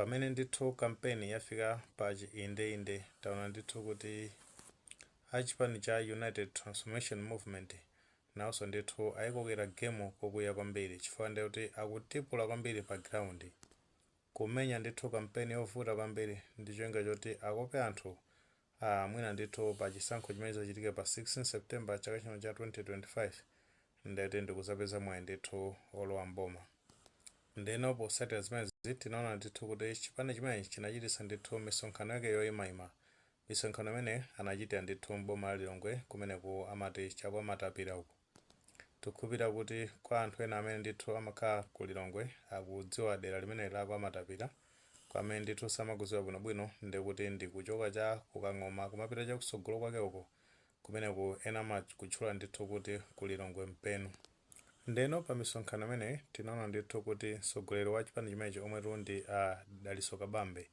Pamene ndithu kampeni yafika pa chiindeinde, taona ndithu kuti achipani cha United Transformation Movement nawonso ndithu ayikokera gemu kokuya kwambiri, chifukwa ndikuti akutipula kwambiri pa ground, kumenya ndithu kampeni yovuta kwambiri ndi cholinga choti akope anthu mwina ndithu pa chisankho chimene chachitike pa 16 September chaka chino cha 2025, ndati ndikuzapeza mwayi ndithu olowa mboma. Ndeno posatira zimenezi, tinaona ndithu kuti chipani chimenechi chinachititsa ndithu misonkhano yake yoyimayima. Misonkhano imene anachitira ndithu mboma la Lilongwe, kumeneku amati chakwamatapira uku. Tikukhulupirira kuti kwa anthu ena amene ndithu amakhala ku Lilongwe akudziwa dera limene la kwamatapira. Kwa amene ndithu samakudziwa bwinobwino, ndikuti ndikuchoka cha kukang'oma kumapita chakutsogolo kwake uko, kumeneku ena amakutchula ndithu kuti ku Lilongwe mpenu. Ndeno pa misonkhano imeneyi tinaona ndithu kuti mtsogoleri wa chipani chimenechi, omwetu ndi a Dalitso Kabambe,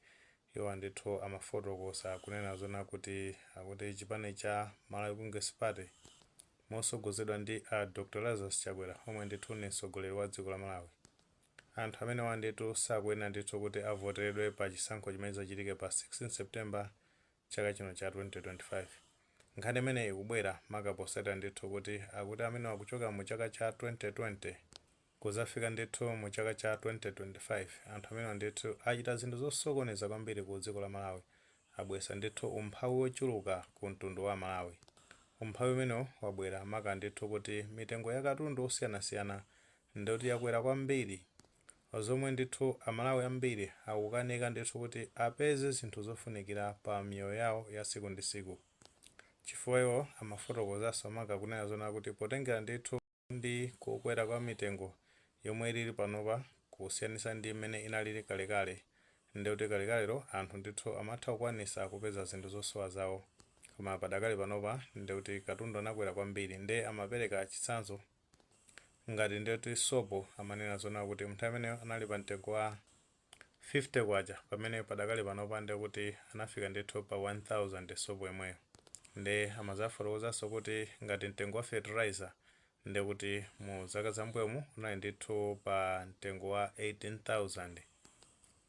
iwo ndithu amafotokoza kunena zona kuti akuti chipani cha Malawi Congress Party mosogozedwa ndi a Dr Lazarus Chakwera, omwe ndithu ndi mtsogoleri wa dziko la Malawi, anthu amenewa ndithu sakuyenera ndithu kuti avoteredwe pa chisankho chimene chachitike pa 16 September chaka chino cha 2025. Nkhani imene ikubwera maka posatira ndithu kuti akuti amene akuchoka mu chaka cha 2020 kuzafika ndithu mu chaka cha 2025, anthu amenewa ndithu achita zinthu zosokoneza kwambiri ku dziko la Malawi, abwesa ndithu umphawi wochuluka ku mtundu wa Malawi. Umphawi umenewu wabwera maka ndithu kuti mitengo ya katundu osiyanasiyana ndikuti yakwera kwambiri, zomwe ndithu Amalawi ambiri akukanika ndithu kuti apeze zinthu zofunikira pa miyoyo yawo ya siku ndi siku, chifukwa iwo amafotokozanso maka kunena zona kuti potengera ndithu ndi kukwera kwa mitengo yomwe ilili panopa kusiyanisa ndi mmene inalili kalekale, ndikuti kalekalero anthu ndithu amatha kukwanisa kupeza zinthu zosowa zawo, koma padakali panopa ndikuti katundu anakwera kwambiri. Nde amapereka chitsanzo ngati ndikuti sopo, amanena zona kuti munthu ameneyo anali pa mtengo wa 50 kwacha, pamene padakali panopa ndikuti anafika ndithu pa 1000 sopo imweyo. Nde amazafotokozanso kuti ngati mtengo wa fertilizer, ndikuti mu zaka zambuyomu unali ndithu pa mtengo wa 18,000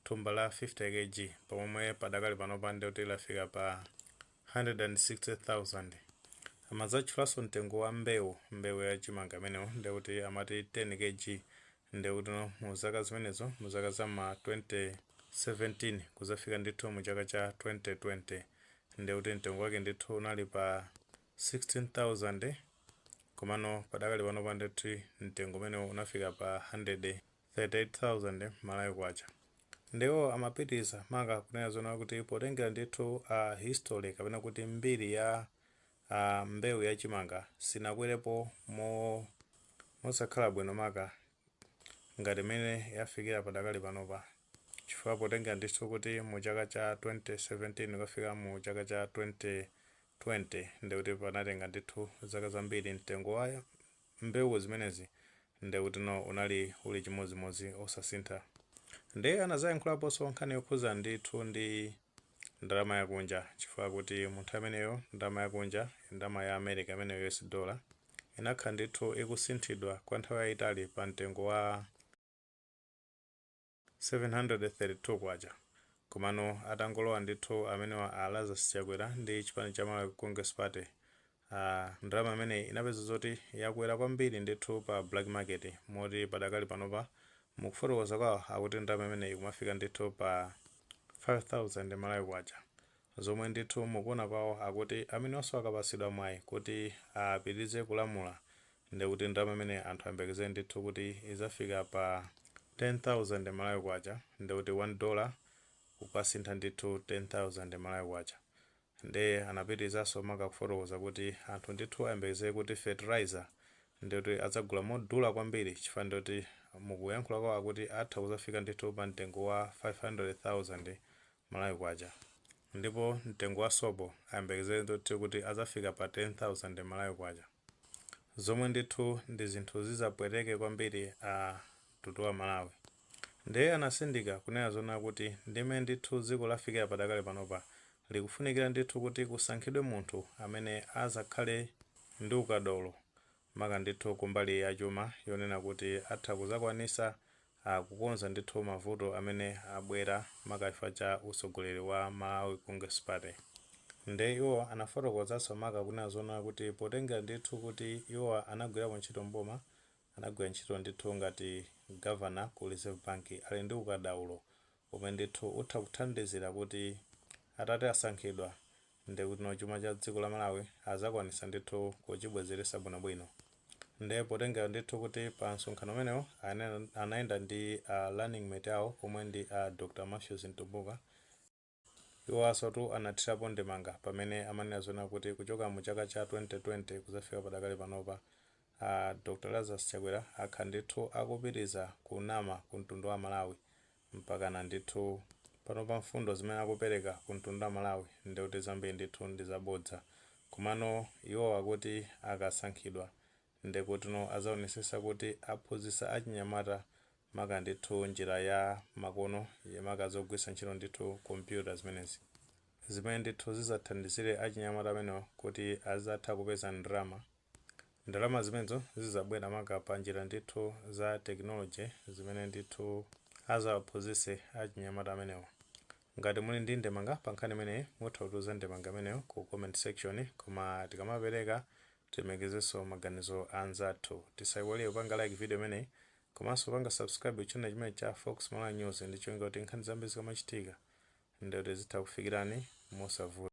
thumba la 50 kg, pomwe padakali panopa ndikuti lafika pa 160,000. Amazatchulanso mtengo wa mbewu, mbewu ya chimanga imeneyo, ndikuti amati 10 kg, ndikuti no mu zaka zimenezo, mu zaka za ma 2017 kuzafika ndithu mu chaka cha 2020, ndikuti mtengo wake ndithu unali pa 16,000, komano padakali panopa ndithu mtengo umenewo unafika pa 138,000 Malawi kwacha. Ndiwo amapitiriza maka kunena zona kuti potengera ndithu history kapena kuti mbiri ya mbewu ya chimanga, sinakwerepo mosakhala bwino maka ngati imene yafikira padakali panopa, chifukwa potengera ndithu kuti mu chaka cha 2017 kukafika mu chaka cha 2020, ndikuti panatenga ndithu zaka zambiri mtengo wa mbewu zimenezi ndikuti no unali uli chimodzimodzi, osasintha. Ndiye anazayankhulaponso nkhani yokhuza ndithu ndi ndalama yakunja, chifukwa kuti munthu ameneyo ndalama yakunja, ndalama ya America imeneyo, US dollar, inakhala ndithu ikusinthidwa kwa nthawi yayitali pa mtengo wa 732 kwacha, komano atangolowa ndithu amenewa a Lazarus Chakwera ndi chipani cha Malawi Congress Party, ndalama imeneyi inapeza zoti yakwera kwambiri ndithu pa black market, moti padakali panopa mukufotokoza kwawo akuti ndalama imeneyi ikumafika ndithu pa 5000 Malawi kwacha, zomwe ndithu mukuona kwawo akuti amenenso akapasidwa mwayi kuti apitirize kulamula, ndikuti ndalama imene anthu ayembekezere ndithu kuti izafika pa 10,000 Malawi kwacha, ndikuti 1 dollar kukasintha ndithu 10,000 Malawi kwacha. Nde anapitirizanso maka kufotokoza kuti anthu ndithu ayembekezere kuti fertilizer ndikuti adzagula modula kwambiri, chifukwa ndikuti mukuyankhula kwawo akuti atha kuzafika ndithu pa mtengo wa 500,000 Malawi kwacha, ndipo mtengo wa sopo ayembekezere ndithu kuti adzafika pa 10,000 Malawi kwacha, zomwe ndithu ndi zinthu zizapweteke kwambiri a mtundu wa Malawi. Ndiye anasindika kunena zona kuti ndime ndithu dziko lafikira padakali panopa, likufunikira ndithu kuti kusankhidwe munthu amene azakhale ndi ukadaulo maka ndithu kumbali ya chuma, yonena kuti atha kuzakwanisa Kukonza ndithu mavuto amene abwera maka chifukwa cha utsogoleri wa Malawi Congress Party. Nde iwo anafotokozanso maka kunena zoona kuti potengera ndithu kuti iwo anagwirapo ntchito mboma, anagwira ntchito ndithu ngati governor ku Reserve Bank, ali ndi ukadaulo umene ndithu utha kuthandizira kuti atati asankhidwa, ndekuti no chuma cha dziko la Malawi azakwanisa ndithu kuchibwezeretsa bwinobwino. Nde potengera ndithu kuti pa msonkhano umenewo anayenda ndi running mate awo omwe ndi Dr Matthews Mtumbuka, iwo anathirapo ndemanga pamene amanena zoona kuti kuchoka mu chaka cha 2020 kuzafika padakali panopa, Dr Lazarus Chakwera akhala ndithu akupitiriza kunama ku mtundu wa Malawi, mpakana ndithu panopa mfundo zimene akupereka ku mtundu wa Malawi ndikuti zambiri ndithu ndi zabodza. Komano iwo akuti akasankhidwa, ndikuti no azaonesesa kuti aphunzitsa achinyamata maka ndithu njira ya makono, maka zogwiritsa ntchito ndithu kompyuta zimenezi, zimene ndithu zizathandizire achinyamata amenewo kuti azatha kupeza ndalama. Ndalama zimenezo zizabwera maka pa njira ndithu za technology zimene ndithu azawaphunzitse achinyamata amenewo. Ngati muli ndi ndemanga pa nkhani imeneyi, mutha kutiuza ndemanga imeneyo ku comment section. Koma tikamapereka, tilemekezenso maganizo anzathu. Tisayiwalire kupanga like video imeneyi komanso kupanga subscribe channel chimene cha Fox Malawi News, ndi cholinga kuti nkhani zambiri zikamachitika, ndikuti zitha kufikirani mosavuta.